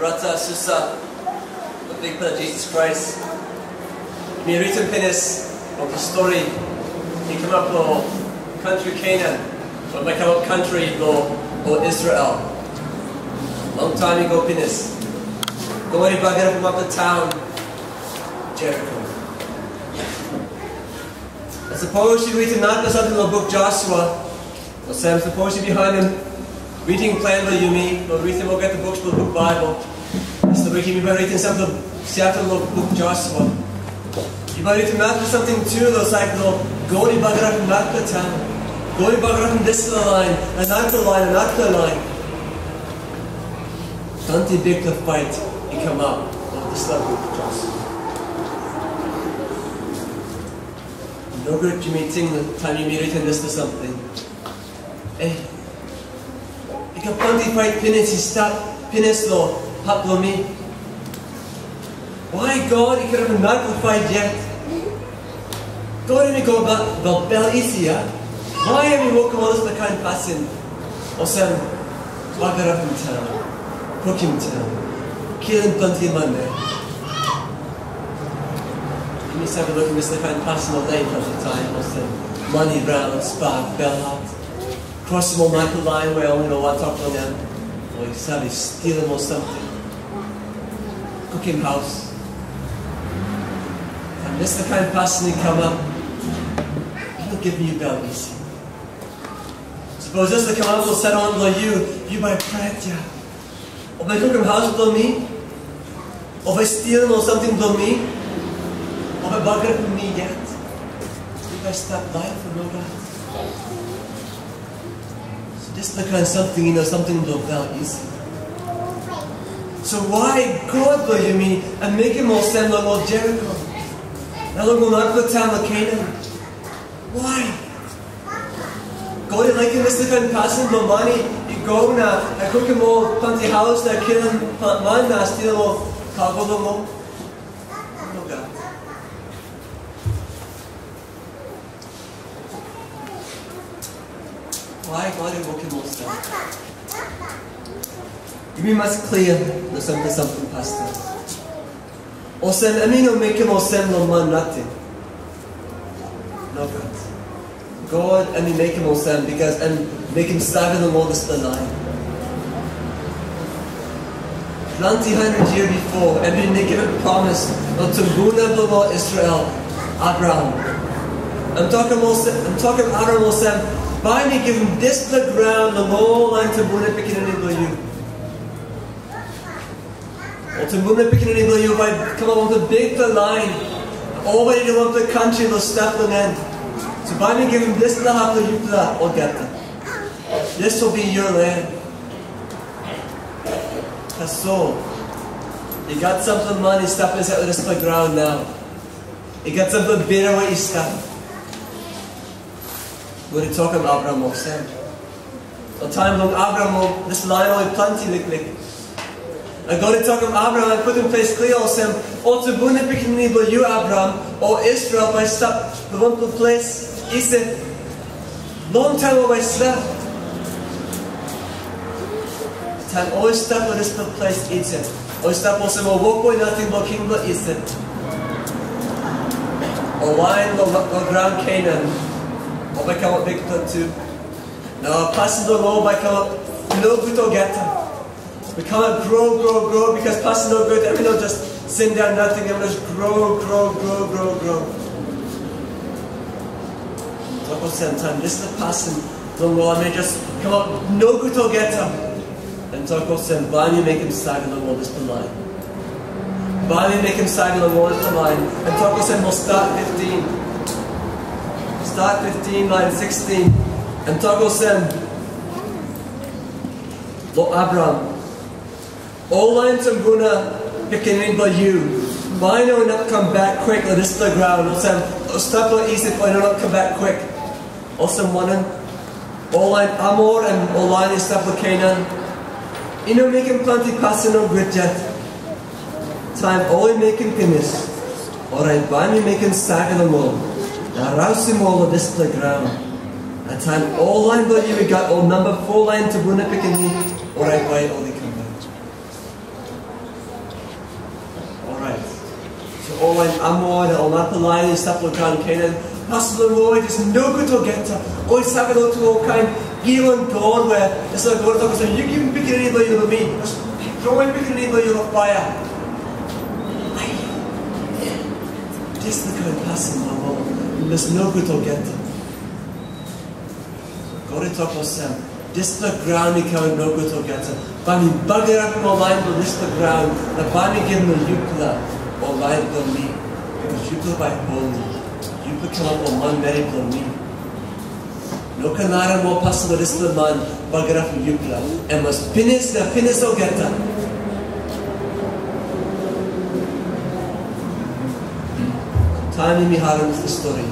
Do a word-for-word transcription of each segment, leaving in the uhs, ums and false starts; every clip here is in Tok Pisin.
Brata, susa, lo Bikpela Jisas Krais. Mi ritim pinis lo stori i kamap lo kantri Kenan, lo bai kamap kantri lo, lo Israel. Long taim i go pinis, God i bagarapim ap lo taun Jeriko. Na sapos yu ritim narapela samting lo buk Josua, olsem, sapos yu bihainim reading plan blo yumi, lo ritim olgeta buk blo buk Baibel, na stori yumi bai ritim sampela sapta lo buk Josua. Yu bai ritim narapela samting tu, lo sait lo God i bagarapim narapela taun. God i bagarapim dispela lain, na narapela lain, na narapela lain. Planti bikpela pait i kamap lo dispela buk Josua. Nogut yumi ting taim yumi ritim dispela samting. Eh, i gat planti pait pinis i stap pinis lo hap blo mi. Wai God i kirapim narapela pait yet? God em i God blo, blo bel isi, a? Wai em i wokim ol dispela kain pasin? Olsem, bagarapim taun, kukim taun, kilim planti manmeri. Yumi save lukim dispela kain pasin ol de planti taim, olsem, mani raun, spak, belhat, krosim ol narapela lain we ol i no wantok long em, o i save stilim ol samting, kukim haus. Taim dispela kain pasin i kamap, i no givim yu bel isi. Sapos dispela kamap lo setan blo yu, yu bai pret, ya. O bai kukim haus blo mi? O bai stilim ol samting blo mi? O bai bagarapim mi yet? Yu bai stap laip o nogat? So dispela kain samting, yu no samting blo bel isi. So wai God blo yumi em mekim olsem long ol Jeriko, na long ol narapela taun lo Kenan? Wai? God i laikim dispela kain pasin blo mani i go na, na kukim ol planti haus na kilim pa-, man na stilim ol kago blo ol? Nogat. Wai God i wokim olsem? Yumi mas klia lo sampela samting, pasta. Olsem, em i no mekim olsem long man nating. Nogat. God em i mekim olsem, bikos em mekim save long ol dispela lain. Planti hundred yia bipo, em i bin givim promis long tumbuna bilong ol Israel, Abraham. Em tokim olsem, em tokim Abraham olsem, "Bai mi givim dispela graun long ol lain tumbuna pikinini bilong yu." Ol tumbuna pikinini bilong yu bai kamap wanpela bikpela lain, ol bai i no wanpela kantri long stap long en. So bai mi givim dispela hap long yupela olgeta. This will be your land. Tasol, i gat sampela man i stap insait long dispela graun nau. I gat sampela birua i stap. God i tokim Abraham olsem. Long taim bilong Abraham, ol dispela lain ol i planti liklik. Na God i tokim Abraham, em putim ples klia olsem, ol tumbuna pikinini bilong yu, Abraham, ol Israel bai stap long wanpela ples Isip. Longtaim ol bai stap. Taim ol i stap long dispela ples Isip, ol i stap olsem ol wokboi nating bilong king bilong Isip. Ol lain long, long graun Kenan, ol bai kamap bikpela tu. Na pasin bilong ol bai kamap nogut olgeta. Bai kamap gro, gro, gro, bikos pasin nogut, em i no just sindaun nating, em i just gro, gro, gro, gro, gro. Tok olsem, taim dispela pasin bilong ol em i just kamap nogut olgeta. Em tok olsem, bai mi mekim save long ol dispela lain. Bai mi mekim save long ol dispela lain. Em tok olsem, long Stat fifteen. Stat fifteen, lain sixteen. Em tok olsem, long Abraham, ol lain tumbuna pikinini bilong yu, bai i no inap kam bek kwik long dispela graun, olsem, ol stap long Isip, bai i no inap kam bek kwik. Olsem wanem? Ol lain Amor em ol lain i stap long Kenan, i no mekim planti pasin nogut yet. Taim ol i mekim pinis, orait bai mi mekim save long ol, na rausim ol long dispela graun. Na taim ol lain bilong yu i gat ol namba fo lain tumbuna pikinini, orait bai ol i kam bek. Lain i stap long graun Kenan, pasin bilong ol i jas nogut olgeta. Ol i save lotu ol kain giaman god, we dispela god i tok olsem, "Yu givim pikinini bilong yu long mi. Tromoi pikinini bilong yu long paia." Ai, dispela kain pasin bilong ol i jas nogut olgeta. God i tok olsem, "Dispela graun i kam nogut olgeta. Bai mi bagarapim ol lain bilong dispela graun, na bai mi givim long yupela ol lain bilong mi, bikos yupela bai holi. Yupela kamap ol manmeri bilong mi. No ken larim ol pasin bilong dispela man bagarapim yupela. Em mas pinis na pinis olgeta." Taim yumi harim dispela stori,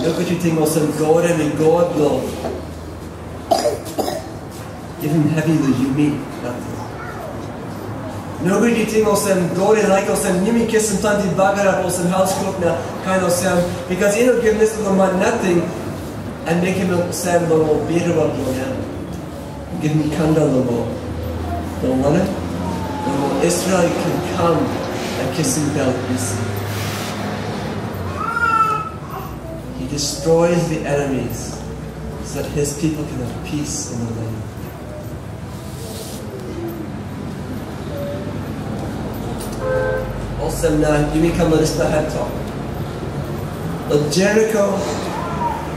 nogut yu ting olsem God em i God bilong givim hevi long yumi nating. Nogut yu ting olsem God i laik olsem yumi kisim planti bagarap olsem haus kuk na kain olsem, bikos i no givim dispela man nating, em mekim olsem long ol birua bilong en. Givim kanda long ol. Long wanem? Long ol Israel i ken kam na kisim bel isi. He destroys the enemies so that his people can have peace in the land. Olsem na yumi kam long dispela het tok. Long Jeriko,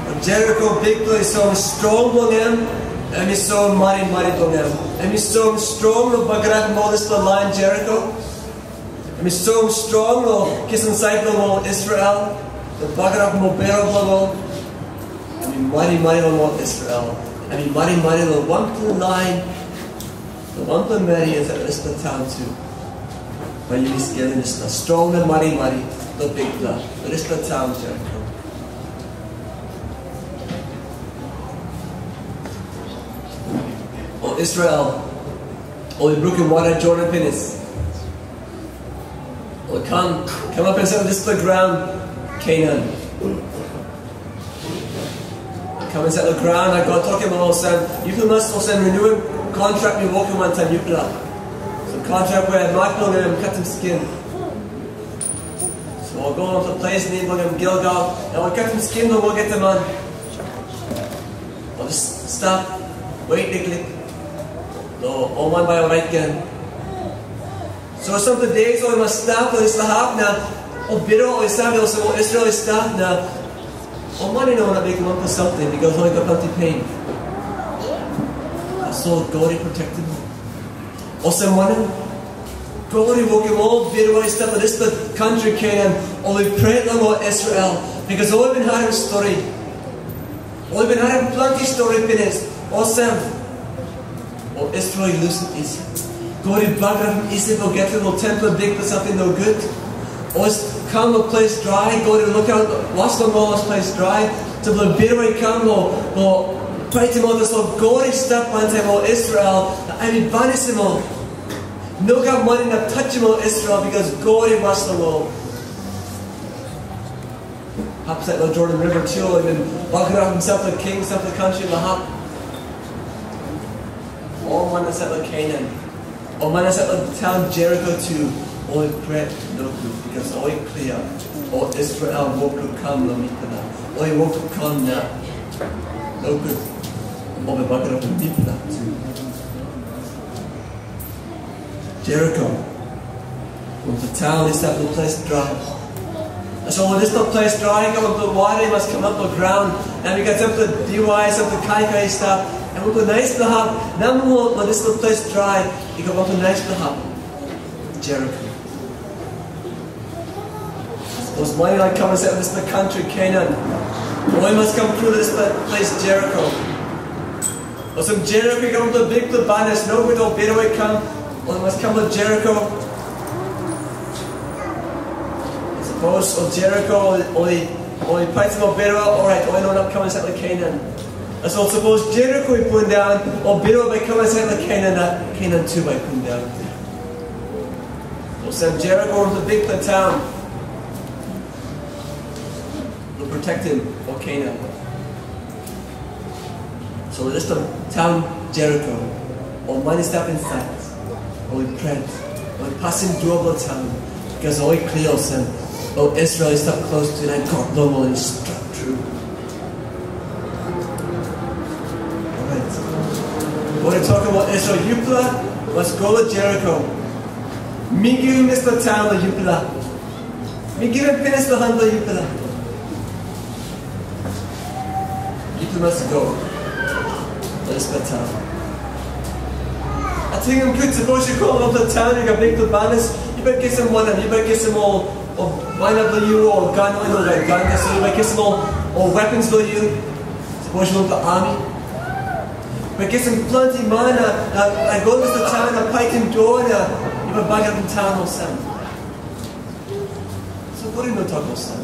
long Jeriko Bikpela i soim strong bilong em, em i soim marimari bilong em. Em i soim strong long bagarapim ol dispela lain Jeriko. Em i soim strong long kisim sait long ol Israel, long bagarapim ol birua bilong ol. Em i marimari long ol Israel. Em i marimari long wanpela lain, long wanpela meri insait long dispela taun tu. Bai yumi skelim dispela strong na marimari long Bikpela, long dispela taun Jeriko. Ol Israel, ol i brukim wara Jordan pinis. Ol kam, kam up insait long dispela graun, Kenan. Kam insait long graun, na God tokim ol olsem, "Yupela mas olsem renuim kontrak mi wokim wantaim yupela." So kontrak we mak bilong em katim skin. So ol go long ples nem bilong em Gilgal, na ol katim skin long olgeta man. Ol jas stap, wet liklik. Lo, ol man bai orait gen. So sampela de ol i mas stap, ol i stap na, ol birua ol i save olsem ol Israel i stap na, ol man i no inap mekim wanpela samting, bikos ol i gat planti pen. Tasol God i protektim ol. Olsem wanem? God i wokim ol birua i stap long dispela kantri Kenan, ol i pret long ol Israel, bikos ol i bin harim stori. Ol i bin harim planti stori pinis. Olsem, ol Israel i lusim Isip. God i bagarapim Isip olgeta long tempel Bikpela samting nogut. Ol i kam long ples drai, God i lukaut, was long ol long ples drai. Sampela birua i kam long, long paitim ol, tasol God i stap wantaim ol Israel, na em i banisim ol. No gat man inap tasim ol Israel, bikos God i was long ol. Hapsait long Jordan River tu, ol i bin bagarapim sampela king, sampela kantri long hap. Ol man insait long Kenan, ol man insait long taun Jeriko tu, ol i pret nogut, bikos ol i klia, ol Israel wok long kam long mipela, ol i wok long kam na nogut, ol i bagarapim mipela tu. Jeriko, wanpela taun i stap long ples drai. Tasol long dispela ples drai, i gat wanpela wara i mas kamap long graun, na em i gat sampela diwai, sampela kaikai i stap, na wanpela naispela hap, na moa long dispela ples drai, i gat wanpela naispela hap. Jeriko. Sapos man i laik kam insait long dispela kantri Kenan, ol i mas kam tru long dispela ples Jeriko. Olsem Jeriko i gat wanpela bikpela banis, nogut ol birua i kam, ol i mas kam long Jeriko. Sapos ol Jeriko, ol, ol i, ol i paitim ol birua, orait, ol i no inap kam insait long Kenan. Tasol sapos Jeriko i pundaun, ol birua bai kam insait long Kenan, na Kenan tu bai pundaun. Olsem Jeriko, wanpela bikpela taun, long protektim ol Kenan. So long dispela taun Jeriko, ol man i stap insait, ol i pret, ol i pasim dua bilong taun, bikos ol i klia olsem, O Israel i stap klostu na God nomo i stap tru. Alright. Ol i tokim ol Israel, yupela mas go long Jeriko. Mi givim dispela taun long yupela. Mi givim pinis long han bilong yupela. Yupela mas go. Long dispela taun. Ating em gut, sapos yu go long dispela taun, yu gat bikpela banis, yu bai kisim wanem, yu bai kisim ol, ol bainat bilong yu, ol gan, ol gan, gan, so yu bai kisim ol, ol weapons bilong yu, sapos yu long army. Yu bai kisim planti man, na, na, na go long dispela taun, na paitim dua, na yu bai bagarapim taun olsem. So, God i no tok olsem.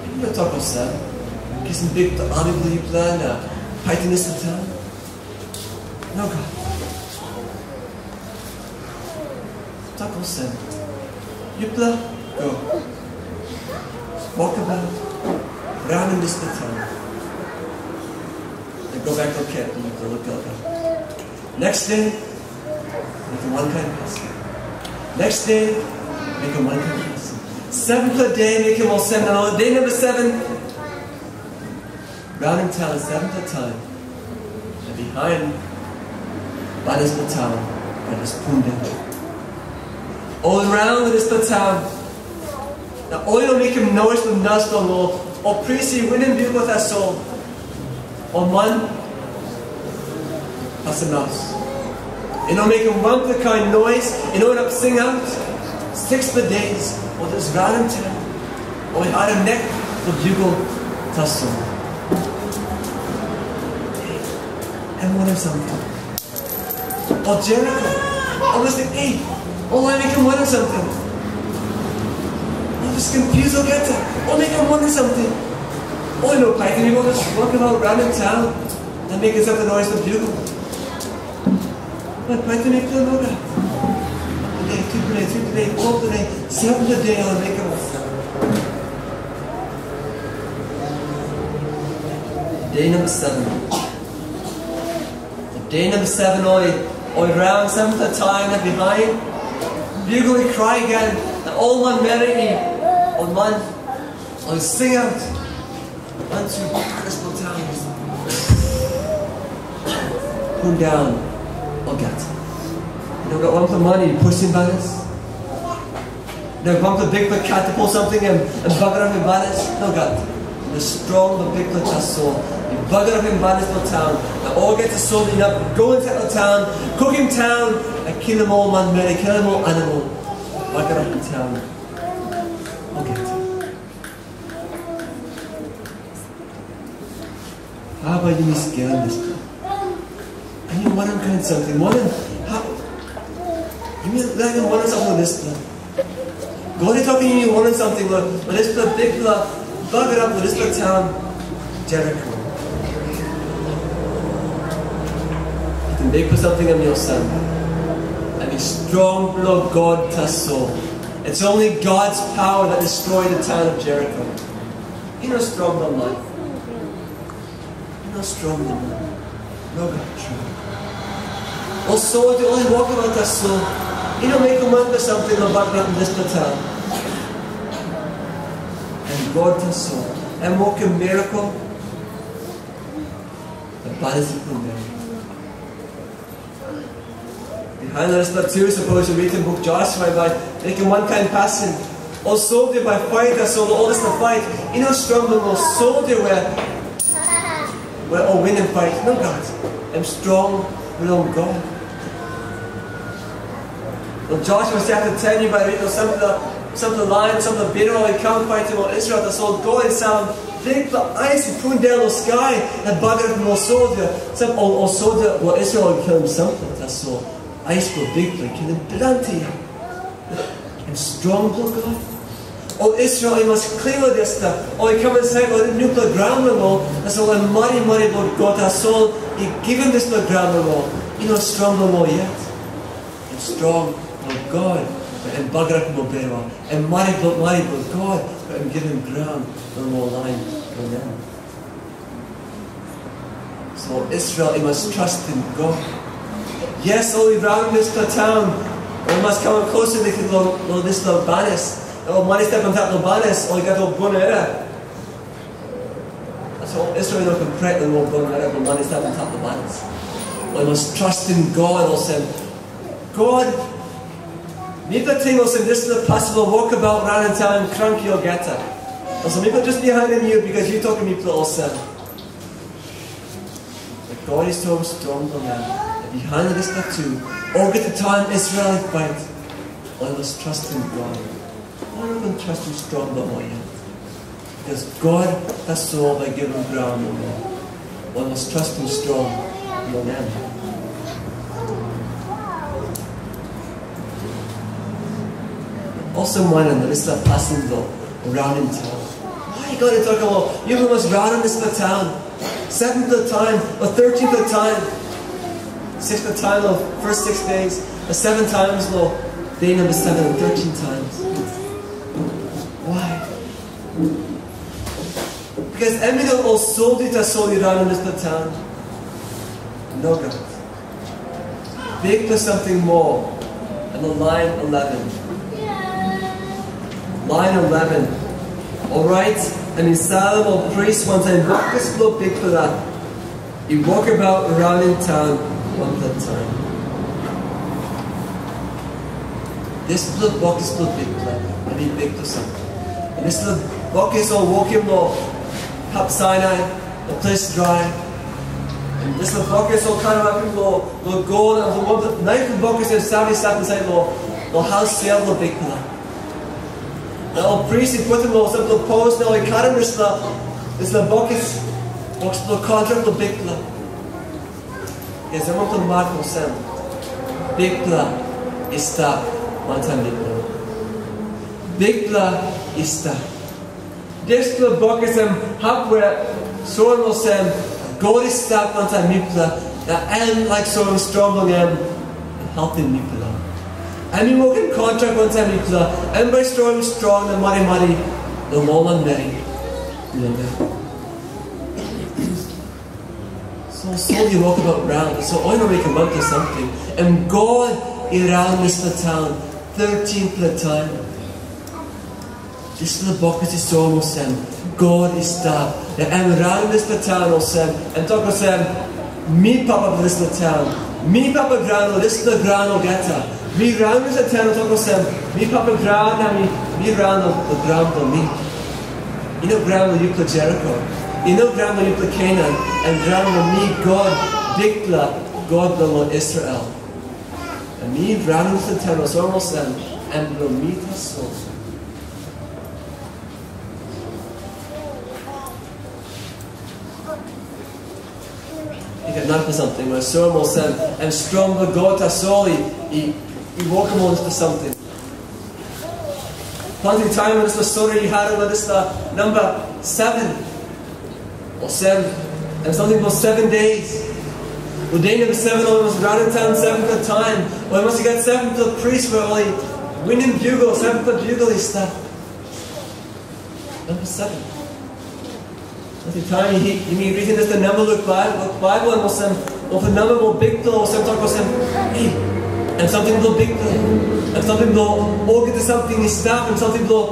I no tok olsem. Kisim bikpela ami bilong yupela na paitim dispela taun. Nogat. Tok olsem. Yupela, go. Wokabaut, raunim dispela taun. Na go bek long kemp, na yupela luklaukim. Next day, mekim wankain pasin. Next day, mekim wankain pasin. Sevenpela de, mekim olsem, na long de namba seven, raunim taun sevenpela taim. Na bihain, banis bilong taun, bai pundaun. Ol raun dispela taun, na ol i no mekim nois long nas bilong ol, ol pris i winim bipo tasol. Ol man pasim maus. I no mekim wanpela kain nois, i no inap singaut. Sixpela de, ol i jas raunim taun. Ol i harim nek bilong biugel tasol. Em wanem samting? O Jeriko, ol i tok, ei, ol lain mekim wanem samting? Ol i jas confused olgeta, ol mekim wanem samting? Ol i no paitim, ol i jas wokabaut raunim taun na mekim sampela nois long biugel. Bai paitim mipela nogat. Wanpela de, tupela de, tripela de, fopela de, sevenpela de ol i mekim olsem. De namba seven. De namba seven ol i, ol i raun sevenpela taim na bihain, biugel i krai gen, na ol manmeri i, ol man, ol i singaut, wantu dispela taun i pundaun olgeta. I no gat wanpela man i pusim banis. Na wanpela bikpela katapult samting em, em bagarapim banis, nogat. Na strong bilong Bikpela tasol i bagarapim banis bilong taun. Na olgeta soldia inap go insait long taun, kukim taun, na kilim ol manmeri, kilim ol animal, bagarapim taun. Olgeta. Hau bai yumi skelim dispela? Em i wanem kain samting? Wanem, hau, yumi laik wanem samting long dispela? God i tokim yumi wanem samting long, long dispela bikpela bagarap long dispela taun Jeriko? Ating bikpela samting em i olsem. Em i strong bilong God tasol. It's only God's power that destroyed the town of Jericho. I no strong bilong man. I no strong bilong man. Nogat tru. Ol soldia ol i wokabaut tasol. I no mekim wanpela samting long bagarapim dispela taun. Em God tasol. Em wokim mirakel. Na banis i pundaun. Bihain long dispela tu, sapos yu ritim buk Josua, bai mekim wankain pasin. Ol soldia bai pait, tasol ol dispela pait i no strong long ol soldia we, we ol winim pait. Nogat. Em strong bilong God. Long Josua sapta ten, yu bai ritim sampela, sampela lain, sampela birua i kam paitim ol Israel, tasol God i salim bikpela ais i pundaun long skai na bagarapim ol soldia. Sam ol, ol soldia, ol Israel i kilim sampela, tasol ais bilong Bikpela i kilim planti. Em strong bilong God. Ol Israel i mas klia long dispela. Ol i kam insait long nupela graun bilong ol, tasol em marimari bilong God tasol i givim dispela graun long ol. I no strong long ol yet. Em strong long God, em bagarapim ol birua. Em marimari bilong God, em givim graun long ol lain bilong em. So Israel i mas trastim God. Yes, ol i raunim dispela taun. Ol mas kam klostu liklik long, long dispela banis. Na ol man i stap antap long banis, ol i gat ol bun hevi. Tasol ol Israel i no ken pret long ol bun hevi, ol man i stap antap long banis. Ol i mas trastim God olsem, God, mipela ting olsem dispela pasin bilong wokabaut raun long taun kranki olgeta. Olsem mipela jas bihainim yu, bikos yu tokim mipela olsem. Na God i soim strong bilong em. Na bihain dispela tu, olgeta taim Israel i pait, ol i mas trastim God. Ol i no ken trastim strong bilong ol yet. Bikos God tasol bai givim graun long ol. Ol i mas trastim strong bilong em. Olsem wanem na dispela pasin bilong raunim taun? Wai God i tok olsem, yupela mas raunim dispela taun? Sevenpela taim, o thirteenpela taim. Sixpela taim, o first six days, o seven times, o day number seven, o thirteen times. Why? Because em i no ol soldia tasol i raunim dispela taun. Nogat. Bikpela samting moa, em long lain eleven. Lain eleven. Orait, em i salim ol pris wantaim bokis bilong Bikpela i wokabaut raunim taun wanpela taim. Dispela bokis bilong Bikpela, em i bikpela samting. Na dispela bokis ol wokim long hap Sainai, long ples drai. Na dispela bokis ol karamapim long, long gol, na long wanpela nainpela bokis em save stap insait long, long haus sel bilong Bikpela. Na ol pris i putim long sampela pos, na ol i karim dispela, dispela bokis, bokis bilong kontrak bilong Bikpela. Yes, em wanpela mak olsem, Bikpela i stap wantaim mipela. Bikpela i stap. Dispela bokis em hap we soim olsem, God i stap wantaim mipela, na em laik soim strong bilong em, na helpim mipela. Em i wokim kontrak wantaim mipela, em bai soim strong na marimari long ol manmeri bilong em. So, so ol i wokabaut raun, so ol i no mekim wanpela samting. Em God i raunim dispela taun thirteenpela taim. Dispela bokis i soim olsem, God i stap, na em i raunim dispela taun olsem, em tok olsem, mi papa bilong dispela taun, mi papa graun, o dispela graun olgeta. Mi raunim dispela taun, tok olsem, mi papa graun, na mi, mi raunim ol graun bilong mi. I no graun bilong yupela Jeriko. I no graun bilong yupela Kenan, em graun bilong mi God, Bikpela, God bilong ol Israel. Na mi raunim dispela taun olsem, em bilong mi tasol. I gat narapela samting, na soim olsem, em strong bilong God tasol i, i, i wokim ol dispela samting. Planti taim na dispela stori i harim long dispela namba seven. Olsem, em samting bilong seven days. Long day namba seven, ol i mas raunim taun sevenpela taim. Ol i mas i gat sevenpela pris we ol i winim biugel, sevenpela biugel i stap. Namba seven. Planti taim yumi, yumi ritim dispela namba long Baibel, long Baibel, em olsem, ol namba bilong Bikpela, olsem tok olsem, ei, em samting bilong Bikpela, em samting bilong olgeta samting i stap, em samting bilong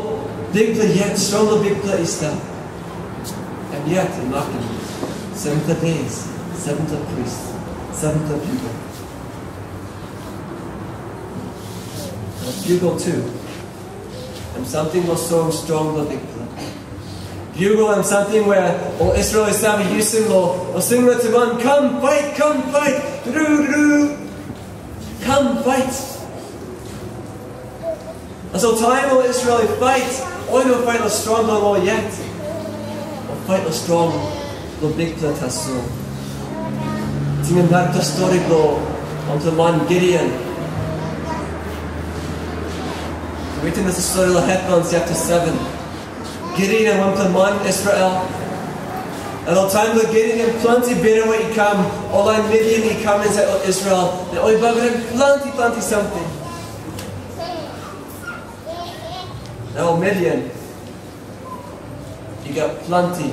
Bikpela yet, strong bilong Bikpela i stap. Em yet i makim sevenpela days, sevenpela pris, sevenpela biugel. Na biugel tu. Em samting long soim strong long Bikpela. Biugel em samting we ol Israel i save yusim long, long singautim wan, kam pait, kam pait, dru, dru, kam pait. Na so taim ol Israel i pait, ol i no pait long strong bilong ol yet. Ol pait long strong bilong Bikpela tasol. Tingim narapela stori bilong wanpela man Gideon. Ritim dispela stori long Hetman chapter seven. Gideon em wanpela man Israel. Na long taim bilong Gideon em planti birua i kam, ol lain Midian i kam insait long Israel. Na ol i bagarapim planti, planti samting. Na ol Midian i gat planti,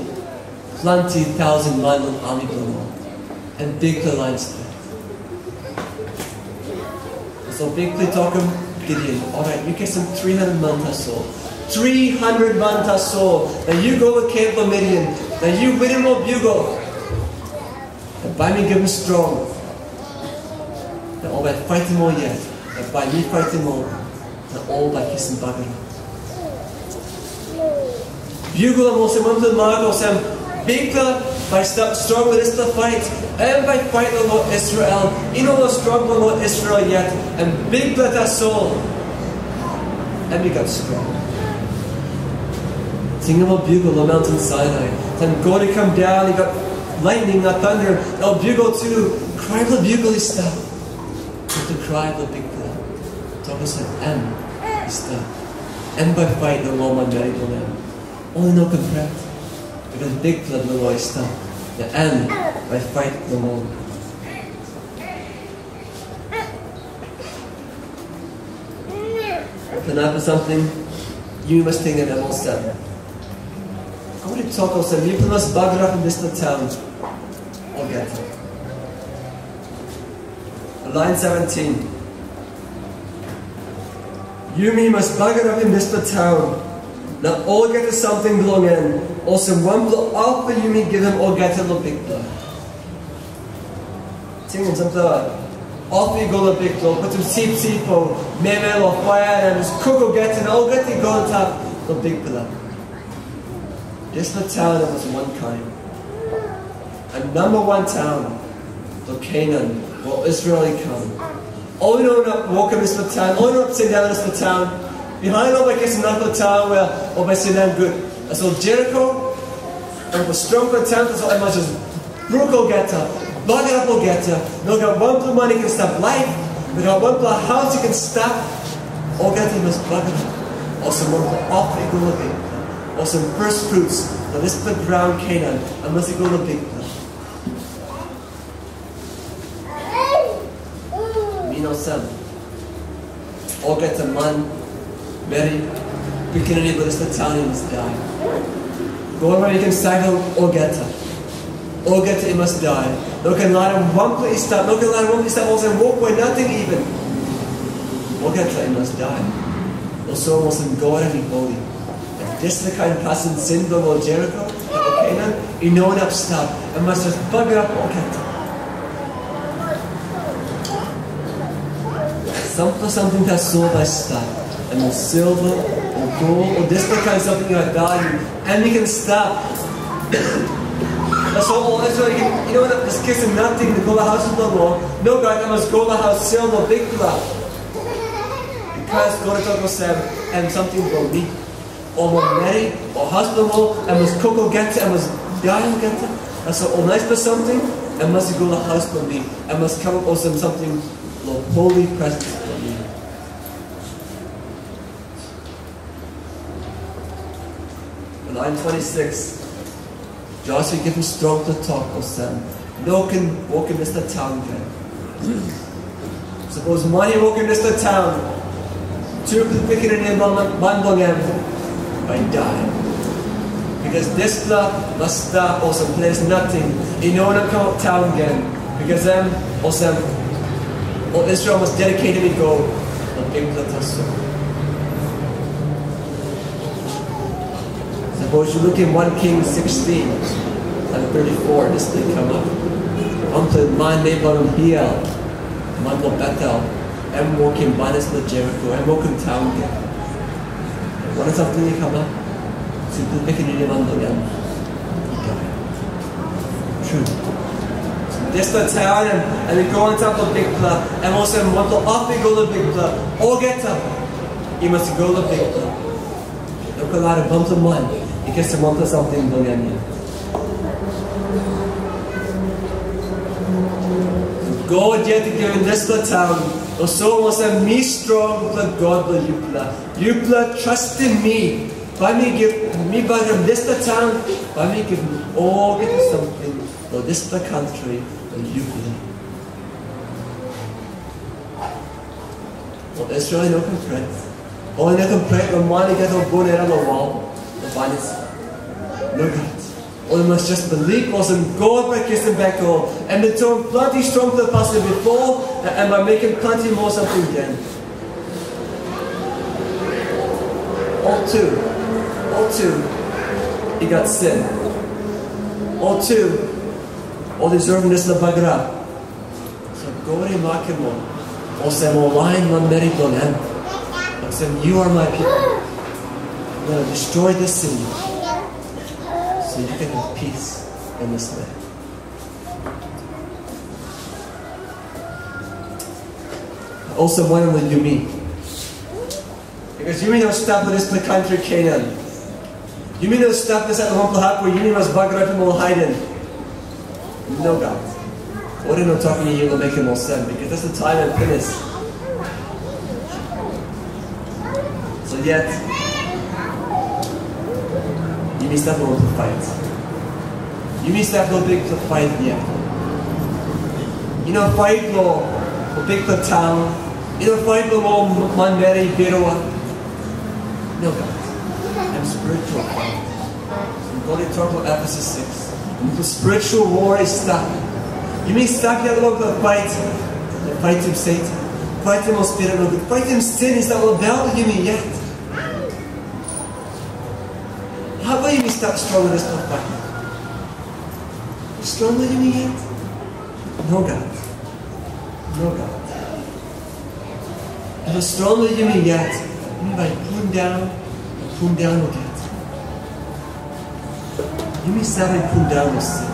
planti tausen man long ami bilong ol, em bikpela lain stret. So Bikpela i tokim Gideon, "Orait, yu kisim three hundred man tasol. Three hundred man tasol. Na yu go long kem bilong Midian. Na yu winim ol biugel. Na bai mi givim strong. Na ol bai paitim ol yet. Na bai mi paitim ol. Na ol bai kisim bagarap." Biugel em olsem wanpela mak olsem, Bikpela bai stap strong long dispela pait, em bai pait long ol Israel, i no ol strong long ol Israel yet, em Bikpela tasol, em i gat strong. Tingim ol biugel long maunten Sainai, taim God i kam daun, i gat lightning na thunder, na ol biugel tu, krai bilong biugel i stap. Ol tu krai bilong Bikpela, tok olsem, em i stap. Em bai pait long ol manmeri bilong em. Ol i no ken pret, bikos Bikpela bilong ol i stap, na em bai pait long ol. Inap samting yu mas tingim em olsem. God i tok olsem, yupela mas bagarapim dispela taun olgeta. Lain seventeen. Yumi mas bagarapim dispela taun, na olgeta samting bilong en, olsem wanpela ofa yumi givim olgeta long Bikpela. Tingim sampela ofa i go long Bikpela, putim sipsip o memel o paia, na jas kuk olgeta, na olgeta i go antap long Bikpela. Dispela taun em was wankain. Em namba wan taun long Kenan, o Israel i kam. Ol i no inap wokim dispela taun, ol i no inap sindaun long dispela taun. Bihain ol bai kisim narapela taun, we ol bai sindaun gut. Tasol Jeriko, em was strongpela taun, tasol em mas jas bruk olgeta, bagarap olgeta, no gat wanpela man i ken stap laip, no gat wanpela haus i ken stap, olgeta i mas bagarap. Olsem wanpela ofring i go long Bikpela, olsem first fruits, na dispela graun Kenan, em mas i go long Bikpela. Mi no sem. Olgeta man, meri, pikinini bilong dispela taun i mas dai. God bai mekim saigal olgeta. Olgeta i mas dai. No ken larim wanpela i stap, no ken larim wanpela i stap olsem wokboi nating even. Olgeta i mas dai. Olsem olsem God em i holi. Dispela kain pasin sin bilong ol Jeriko, ol Kenan, i no inap stap, em mas jas bagarap olgeta. Sampela samting tasol bai stap, em ol silva, ol gol, ol dispela kain samting i gat value, em i ken stap. Tasol ol Israel i no inap jas kisim nating na go long haus bilong ol, nogat, em mas go long haus bilong ol Bikpela. Bikos God i tok olsem, em samting bilong mi. Ol manmeri, ol haus bilong ol, em mas kuk olgeta, em mas dai olgeta. Tasol ol naispela samting, em mas i go long haus bilong mi. Em mas kamap olsem samting long holy presence bilong mi. Lain twenty-six. Josua i givim strongpela tok olsem, no ken wokim dispela taun gen. Sapos man i wokim dispela taun, tupela pikinini man, man bilong en bai dai. Bikos dispela mas stap olsem ples nating, i no inap kamap taun gen. Bikos em olsem, ol Israel mas dediketim i go long Bikpela tasol. Sapos yu lukim One King sixteen, lain thirty-four, dispela i kamap. Wanpela man nem bilong Hiel, man bilong Betel, em wokim banis bilong Jeriko, em wokim taun gen. Wanem samting i kamap? Tupela pikinini man bilong en i dai. Tru. Dispela taun em, em i go antap long Bikpela, em olsem wanpela ofa i go long Bikpela, olgeta i mas i go long Bikpela. No ken larim wanpela man i kisim wanpela samting bilong em yet. God yet i givim dispela taun, olsem olsem mi strongpela God bilong yupela. Yupela trastim mi, bai mi givim, mi bagarapim dispela taun, bai mi givim olgeta samting long dispela kantri long yupela. Ol Israel i no ken pret. Ol i no ken pret long man i gat ol bun hera long wol, long banis. Nogat. Ol i mas jas bilip olsem God bai kisim bek ol. Em i bin soim planti strongpela pasin bipo, Em bai mekim planti moa samting gen. Ol tu, ol tu i gat sin. Ol tu ol deservim dispela bagarap. So God i makim ol olsem ol lain manmeri bilong em. Olsem, "You are my people. I'm gonna destroy this city so you can have peace in this land." Olsem wanem long yumi? Because yumi no stap long dispela kantri Kenan. Yumi no stap insait long wanpela hap we yumi mas bagarapim ol haiden. Nogat. God i no tokim yumi long mekim olsem, because dispela taim em pinis. So yet, yumi stap long pait. Yumi stap long bikpela pait yet. Yu no pait long, long bikpela taun. Yu no pait long ol manmeri birua. Nogat. Em spiritual pait. God i tok long Efesus six. Spiritual war i stap. Yumi stap yet long pait. Paitim Satan. Paitim ol spirit nogut. Paitim sin i stap long bel bilong yumi yet. Hau bai yumi stap strong long dispela pait? Strong long yumi yet? Nogat. Nogat. Em strong long yumi yet. Yumi bai pundaun, pundaun olgeta. Yumi save pundaun long sin.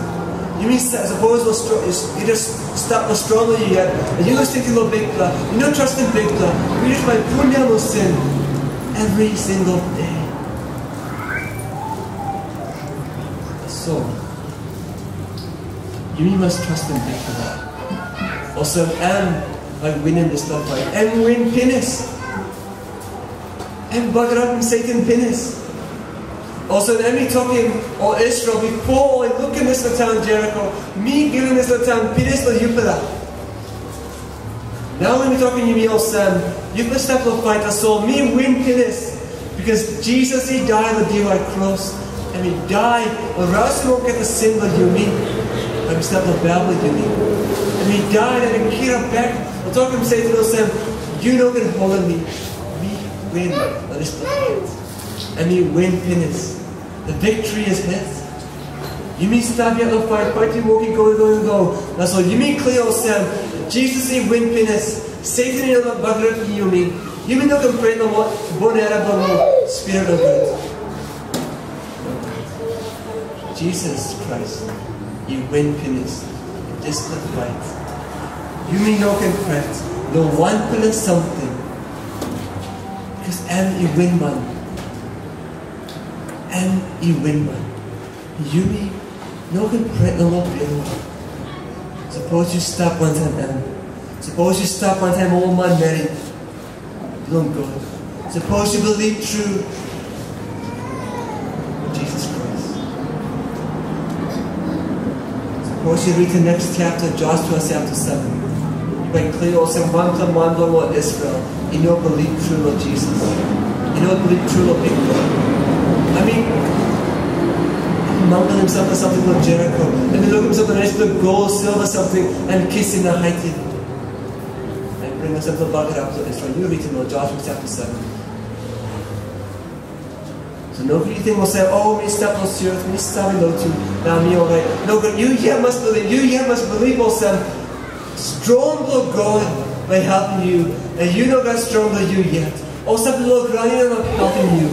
Yumi sa-, sapos long stro-, yu s-, yu just stap long strong long yu yet, na yu no sticking long Bikpela, yu no trustim Bikpela, yu just bai pundaun long sin every single day. So, yumi mas trustim Bikpela. Olsem em bai winim dispela pait. Em win pinis. Em bagarapim Satan pinis. Olsem em i tokim ol Israel, bipo ol i lukim dispela taun Jeriko, mi givim dispela taun pinis long yupela. Nau em i tokim yumi olsem, yupela stap long pait, tasol mi win pinis. Bikos Jisas i dai long diwai kros, em i dai long rausim olgeta sin bilong yumi, em i stap long bel bilong yumi. Em i dai na em i kirap bek, na tokim Satan olsem, "Yu no ken holim mi, mi win long dispela pait." Em i win pinis. The victory is his. Yumi stap yet long pait, paitim wok i go, i go, i go. Tasol yumi klia olsem, Jisas i win pinis. Satan i no bagarapim yumi. Yumi no ken pret long ol bonera bilong ol spirit nogut. Jisas Krais i win pinis dispela pait. Yumi no ken pret long wanpela samting, bikos em i win man. Em i win man. Yumi no ken pret long ol birua. Sapos yu stap wantaim em. Sapos yu stap wantaim ol manmeri bilong God. Sapos yu bilip tru Jisas Krais. Sapos yu ritim next chapter, Joshua chapter seven. Bai klia olsem, wanpela man bilong ol Israel i no bilip tru long Jisas. I no bilip tru long Bikpela. I mean, em i manggalim sampela samting long Jeriko. Em i lukim sampela dispela gol, silva samting, em kisim na haitim. Em bringim sampela bagarap long Israel. Yu ritim long Joshua chapter seven. So nogut yu ting olsem, "O, mi stap long sios, mi save lotu, na mi orait." Nogut, yu yet mas bilip, yu yet mas bilip olsem, strong bilong God bai helpim yu, na yu no gat strong bilong yu yet. Ol save long graun i no inap helpim yu.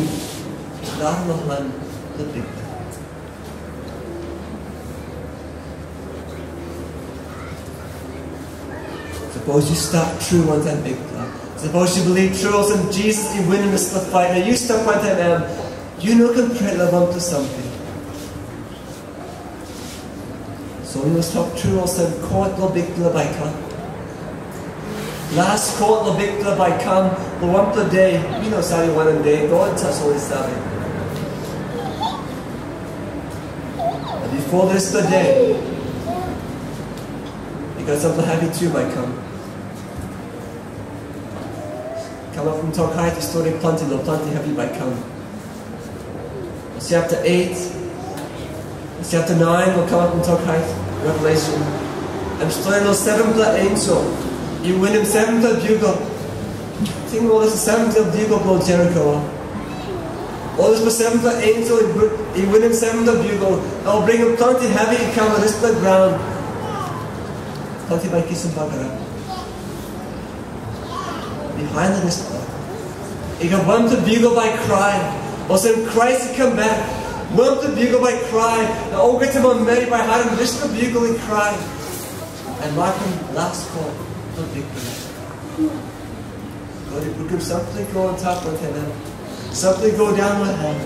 Larim long han bilong Bikpela. Sapos yu stap tru wantaim Bikpela. Sapos yu bilip tru olsem Jisas i winim dispela pait, na yu stap wantaim em, yu no ken pret long wanpela samting. So yu mas tok tru olsem, kot bilong Bikpela bai kam. Las kot bilong Bikpela bai kam long wanpela de, yu no save wanem de, God tasol i save. Na bipo dispela de, i gat sampela hevi tu bai kam. Kamapim tok hait, i stori planti long planti hevi bai kam. Chapter eight, chapter nine, long Kamapim tok hait, Revelation. Em stori long sevenpela ensel. I winim sevenpela biugel. Tingim ol dispela sevenpela biugel bilong Jeriko. Ol dispela sevenpela ensel i br- i winim sevenpela biugel, na ol bringim planti hevi i kam long dispela graun. Planti bai kisim bagarap. Bihain long dispela, i gat wanpela biugel bai krai, olsem Krais i kam bek. Wanpela biugel bai krai, na olgeta manmeri bai harim dispela biugel i krai. Na makim las kol bilong Bikpela. God i putim sampela i go antap wantaim em, sampela i go daun long hel.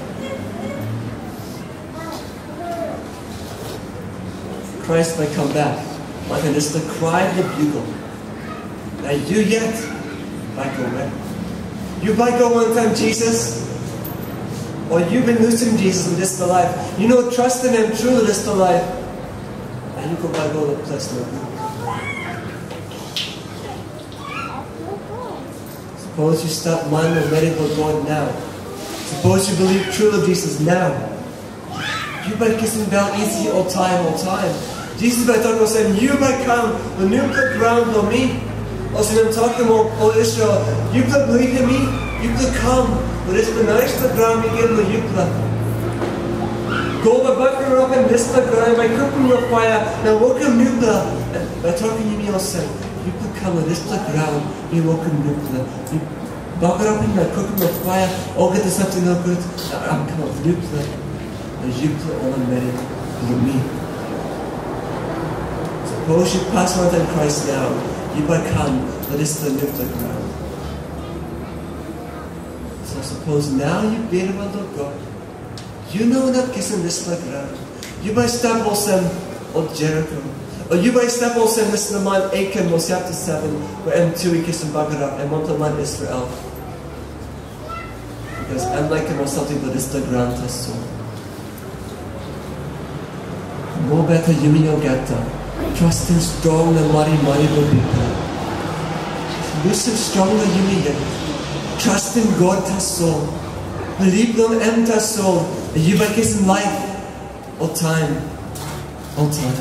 Krais bai kam bek wantaim dispela krai bilong biugel. Na yu yet bai go we? Yu bai go wantaim Jisas? O yu bin lusim Jisas long dispela laip? Yu no trastim em tru long dispela laip? Na yu go bai go long ples nogut. Sapos yu stap man na meri bilong God nau, sapos yu bilip tru long Jisas nau, yu bai kisim bel isi oltaim oltaim. Jisas bai tok olsem, "Yu bai kam long nupela graun bilong mi." Olsem em tokim ol, ol Israel, "Yupela bilipim mi, yupela kam long dispela naispela graun mi givim long yupela. God bai bagarapim dispela graun, bai kukim long paia, na wokim nupela." Em bai tokim yumi olsem, "Yupela kam long dispela graun, mi wokim nupela, mi bagarapim na kukim long paia olgeta samting nogut, na kamapim nupela, na yupela ol manmeri bilong mi." Sapos yu pas wantaim Krais nau, yu bai kam long dispela nupela graun. So sapos nau yu birua long God, yu no inap kisim dispela graun. Yu bai stap olsem ol Jeriko. O yu bai stap olsem dispela man Akan long chapter seven, we em tu i kisim bagarap, em wanpela man Israel. Bikos em laikim ol samting bilong dispela graun tasol. Mobeta yumi olgeta, trastim strong na marimari bilong Bikpela. Lusim strong na yumi yet. Trastim God tasol. Bilip long em tasol, na yu bai kisim laip oltaim, oltaim.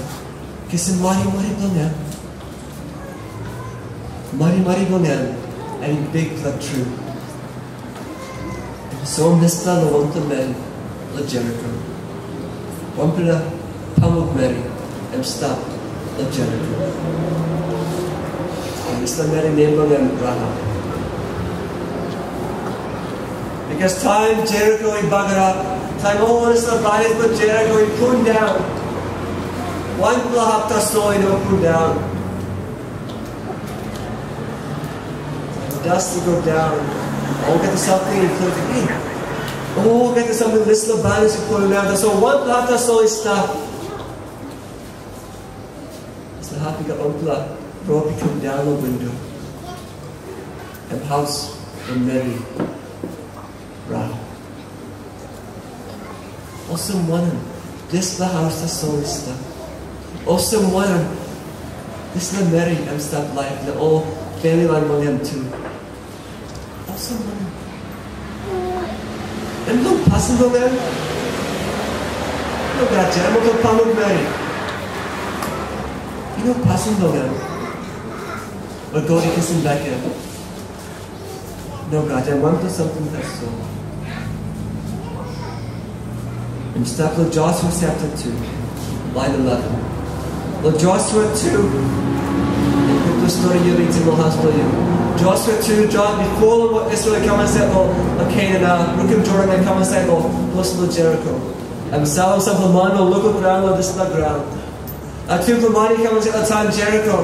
Kisim marimari bilong em. Marimari bilong em, em i bikpela tru. Em soim dispela long wanpela man long Jeriko. Wanpela pamuk meri em stap long Jeriko. Na dispela meri nem bilong en Rahap. Bikos taim Jeriko i bagarap, taim ol dispela banis bilong Jeriko i pundaun, wanpela hap tasol i no pundaun. Das i go daun. Olgeta samting i floating. Olgeta samting, dispela banis i pundaun. Tasol wanpela hap tasol i stap. Dispela hap i gat wanpela rop i kam daun long windo. Em haus bilong meri Rahap. Olsem wanem dispela haus tasol i stap? Olsem wanem dispela meri em stap laip, na ol famili lain bilong em tu? Olsem wanem? Em no pasin bilong em? Nogat, em ol pamuk meri. I no pasin bilong em. Bai God i kisim bek em? Nogat, em wanpela samting tasol. Em stap long Josua chapter two, lain eleven. Long Josua two, em gutpela stori yu ritim long haus bilong yu. Josua two, Jos-, bipo long Israel i kam insait long, long Kenan, na brukim Jordan na kam insait long ples bilong Jeriko. Em salim sampela man long lukluk graun long dispela graun. Na tupela man i kam insait long taun Jeriko.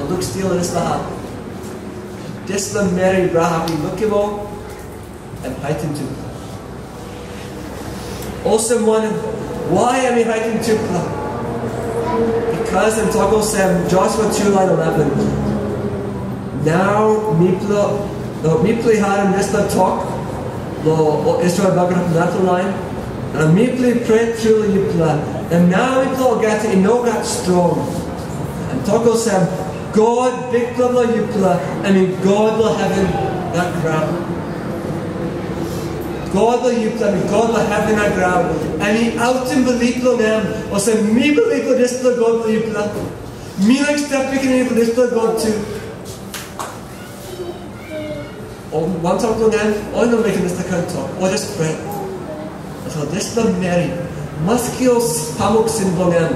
Ol lukstil long dispela hap. Dispela meri Rahap i lukim ol, em haitim tupela. Olsem wanem, wai em i haitim tupela? Bikos em tok olsem, Josua two lain eleven, "Nau mipela, no, mipela i harim dispela tok, long ol Israel bagarap narapela lain, na mipela i pret tru long yupela, na nau mipela olgeta i no gat strong." Em tok olsem, "God Bikpela bilong yupela, em i God bilong heven na graun. God bilong yupela, em i God bilong heven na graun. Em i autim bilip bilong em, olsem mi bilip long dispela God bilong yupela." Mi laik stap pikinini bilong dispela God tu. O wantok long em, ol i no mekim dispela kain tok, ol i just pret. Tasol dispela meri, maski ol pamuk sin bilong em,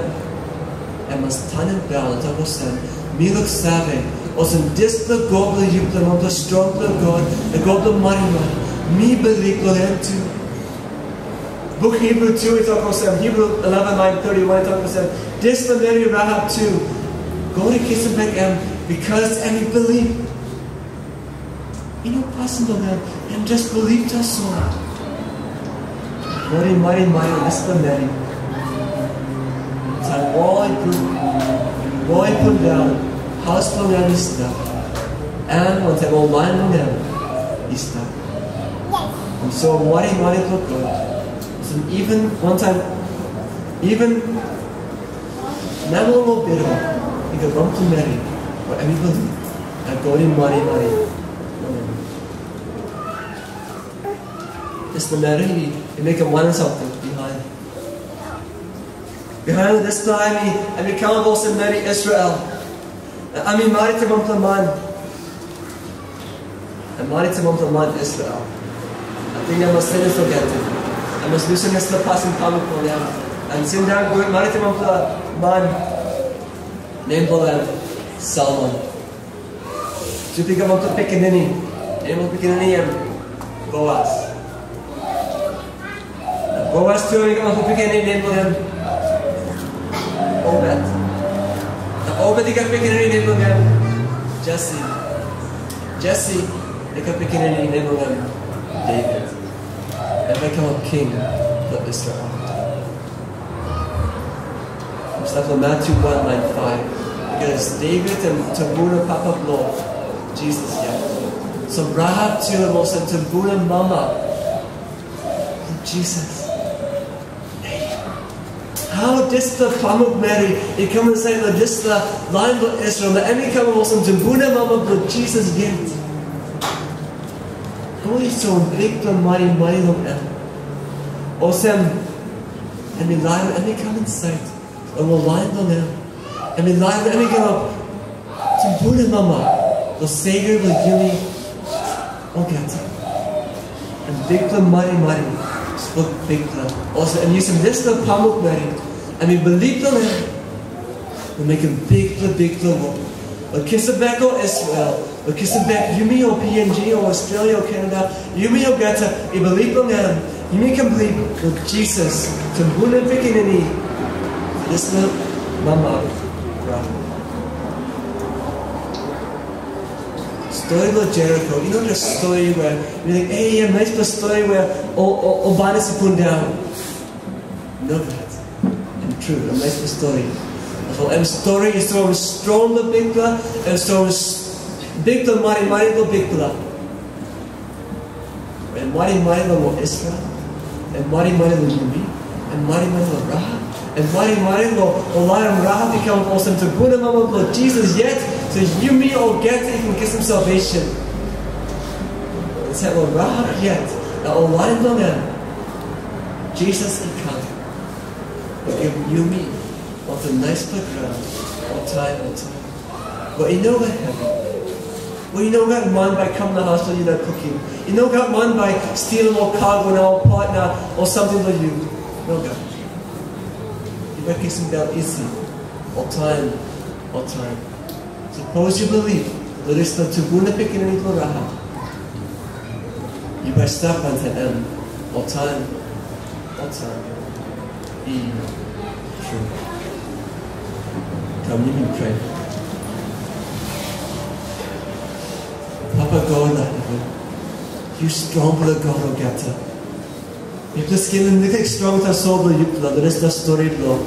em mas tanim bel na tok olsem, mi luksave, olsem dispela God bilong yupela, wanpela strongpela God, na God bilong marimari, mi bilip long em tu. Buk Hibru tu i tok olsem, Hibru eleven line thirty-one i tok olsem, dispela meri Rahap tu, God i kisim bek em, bikos em i bilip. I no pasin long em, em just bilip tasol. God i marimari long dispela meri. Taim wol i bruk, wol i pundaun, haus bilong em i stap, em wantaim ol lain bilong em i stap. Em soim marimari bilong God. So even wantaim, even namel o birua i gat wanpela meri, o em i bilip, na God i marimari long em. Dispela meri i, i mekim wanem samting bihain. Bihain dispela em i, em i kamap olsem meri Israel. Na em i maritim wanpela man. Em maritim wanpela man Israel. Ating em mas senis olgeta. Em mas lusim dispela pasin pamuk bilong em. Em sindaun gut maritim wanpela man nem bilong em Salmon. Tupela i gat wanpela pikinini. Nem bilong pikinini em Boas. Na Boas tu em i gat wanpela pikinini nem bilong em Obet. Na Obet i gat pikinini nem bilong em Jesi. Jesi i gat pikinini nem bilong em Devit. Em i kamap king bilong Israel. Em stap long Matyu wan lain faiv. Bikos Devit em tumbuna papa bilong Jisas ya. So Rahap tu em olsem tumbuna mama bilong Jisas. Hau dispela pamuk meri i kam insait long dispela lain bilong Israel, na em i kam olsem tumbuna mama bilong Jisas yet? God i soim bikpela marimari long em. Olsem, em i larim em i kam insait long ol lain bilong em. Em i larim em i kamap tumbuna mama, long Savior bilong yumi olgeta. Em bikpela marimari bilong Bikpela. Olsem, em yusim dispela pamuk meri, em i bilip long em, na mekim bikpela, bikpela wok. Ol kisim bek ol Israel, ol kisim bek yumi ol P N G, ol Australia, ol Canada, yumi olgeta i bilip long em, yumi ken bilip long Jisas, tumbuna pikinini, dispela mama Rahap. Stori long Jeriko, i no just stori we mi ting, ei, em naispela stori we ol, ol, ol banis i pundaun. Nogat. Em tru, em naispela stori. Tasol em stori i soim strong long Bikpela, em soim s-, bikpela marimari long Bikpela. Em marimari long ol Israel, em marimari long yumi, em marimari long Rahap, em marimari long ol lain Rahap i kam olsem tumbuna mama bilong Jisas yet, so yumi olgeta i ken kisim salvation. Insait long Rahap yet, na ol lain bilong em, Jisas i kam. Bai givim yumi wanpela naispela graun, oltaim, oltaim. Bai i no gat hevi. Bai i no gat man bai kam na haus long yu na kukim. I no gat man bai stilim ol kago na ol pot na ol samting long yu. Nogat. Yu bai kisim bel isi, oltaim, oltaim. Sapos yu bilip, long dispela tumbuna pikinini bilong Rahap, yu bai stap wantaim em, oltaim, oltaim. I tru. Kam, yumi prea. Papa God na heven, yu strongpela God olgeta. Mipela skelim liklik strong tasol bilong yupela, long dispela stori bilong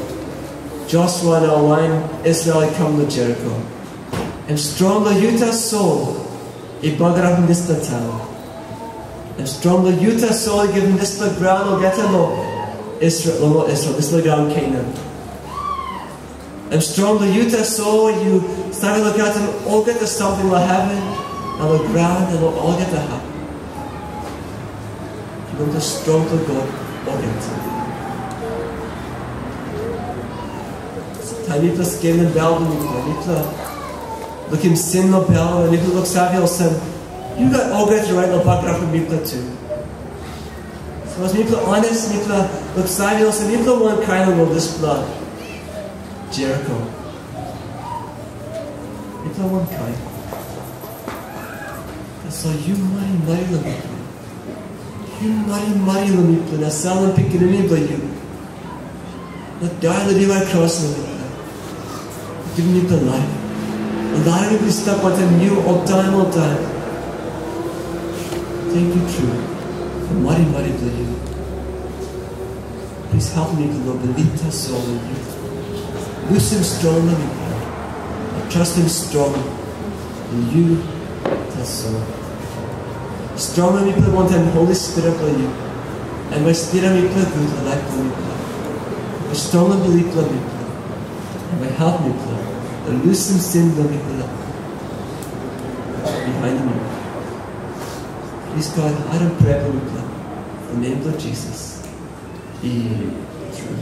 Josua na ol lain Israel i kam long Jeriko. Em strong long yu tasol i bagarapim dispela taun. Em strong long yu tasol i givim dispela graun olgeta long Israel, long ol Israel, dispela graun Kenan. Em strong long yu tasol yu save lukautim olgeta samting long heven, na long graun, na long olgeta hap. Yu wanpela strongpela God olgeta. Na mipela skelim bel bilong mipela, mipela lukim sin long bel, na mipela luksave olsem, yu gat olgeta rait long bagarapim mipela tu. Sapos mipela honest, mipela luksave olsem, mipela wankain long dispela Jeriko. Mipela wankain. Tasol yu marimari long mipela. Yu marimari long mipela na salim pikinini bilong yu. Na dai long diwai kros long mipela. Givim mipela laip. Na larim mipela i stap wantaim yu oltaim, oltaim. Tenkyu tru long marimari bilong yu. Plis helpim mipela long bilip tasol long yu. Lusim strong long mipela. Na trastim strong long yu tasol. Strong long mipela wantaim Holi Spirit bilong yu. Em bai stiaim mipela gut long laip bilong mipela. Bai strong long bilip bilong mipela. Em bai help mipela long lusim sin bilong mipela. Bihainim yu. Plis God, harim prea bilong mipela. Long nem bilong Jisas. I tru.